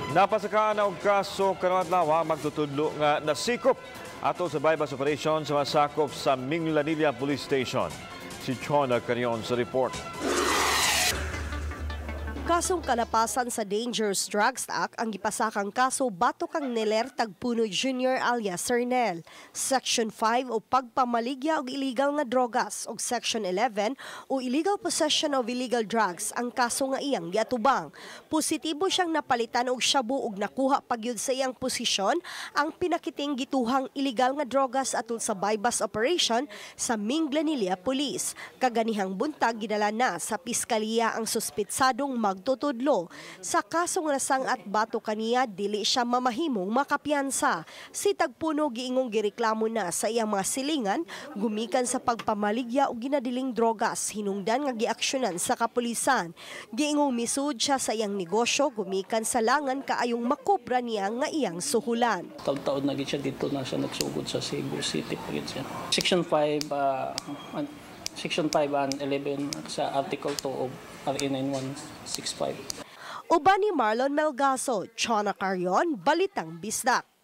Napasakaan na og kaso karong adlaw magtutudlo nga nasikop ato sa bypass operation sa masakop sa Minglanilla Police Station. Si Chona Carion sa report. Kasong kalapasan sa Dangerous Drugs Act ang gipasakang kaso batok kang Neler Tagpuno Jr. alias Cernel. Section 5 o pagpamaligya og illegal nga drogas og Section 11 o illegal possession of illegal drugs ang kaso nga iyang giatubang. Positibo siyang napalitan og shabu ug nakuha pagyud sa iyang posisyon ang pinakiting gituhang illegal nga drogas atol sa buy-bust operation sa Minglanilla Police. Kaganihang buntag, gidala na sa piskalya ang suspetsadong magtutudlo. Sa kasong nasang-at batok kaniya, dili siya mamahimong makapiyansa. Si Tagpuno giingong gireklamo na sa iyang mga silingan gumikan sa pagpamaligya og ginadiling drogas hinungdan nga giaksyonan sa kapulisan. Giingong misud siya sa iyang negosyo gumikan sa langan kaayong makobra niya nga iyang suhulan. Taud-taud na gid siya, dito na siya nagsugod sa Cebu City pa gid siya. Section 5 Section 5 and 11 sa Article 2 of RA 9165. Uban ni Marlon Melgaso, Chona Carion, Balitang Bisdak.